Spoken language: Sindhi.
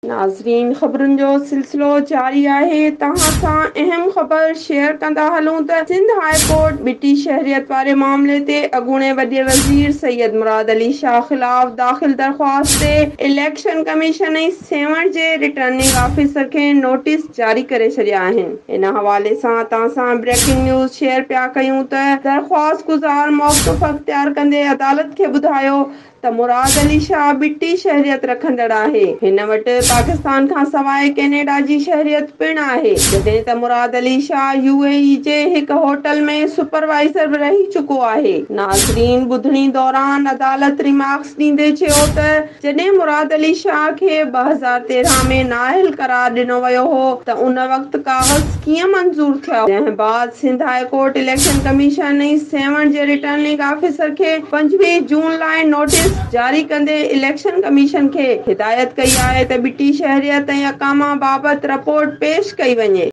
ناظرين خبرن جو سلسلو جاري آهي توهان سان اهم خبر شيئر ڪندا هلون ته سنڌ هاء ڪورٽ ٻٽي شهريت واري معاملي تي اڳوڻي وڏي وزير سيد مراد علي شاهه خلاف داخل درخواست تي اليڪشن ڪميشن ۽ سيوهڻ جي رٽرننگ آفيسر کي نوٽيس جاري ڪري ڇڏيا آهن ان حوالي سان توهان سان بريڪنگ نيوز شيئر پيا ڪيون ته درخواست گذار موقف اختيار ڪندي عدالت کي ٻڌايو ته مراد علي شاهه ٻٽي شهريت رکندڙ آهي. هن وٽ پاڪستان کان سواء ڪينيڊا جي شهريت پڻ آهي. جڏهن ته مراد علي شاهه يو اي اي جي هڪ هوٽل ۾ سپروائيزر به رهي چڪو آهي. ناظرين ٻڌڻي دوران عدالت ريمارڪس ڏيندي چيو ته جڏهن مراد علي شاهه کي 2013 ۾ نااهل قرار ڏنو ويو هو ته ان وقت ڪاغذ ڪيئن منظور ٿيا؟ جنهن بعد Sindh high court election commission ۽ Sehwan جي رٽرننگ آفيسر کي 25 جون لاء نوٽيس جاري ڪندي اليڪشن ڪميشن کي هدايت ڪئي آهي ته ٻٽي شهريت ۽ اقامه بابت رپورٽ پيش ڪئي وڃي.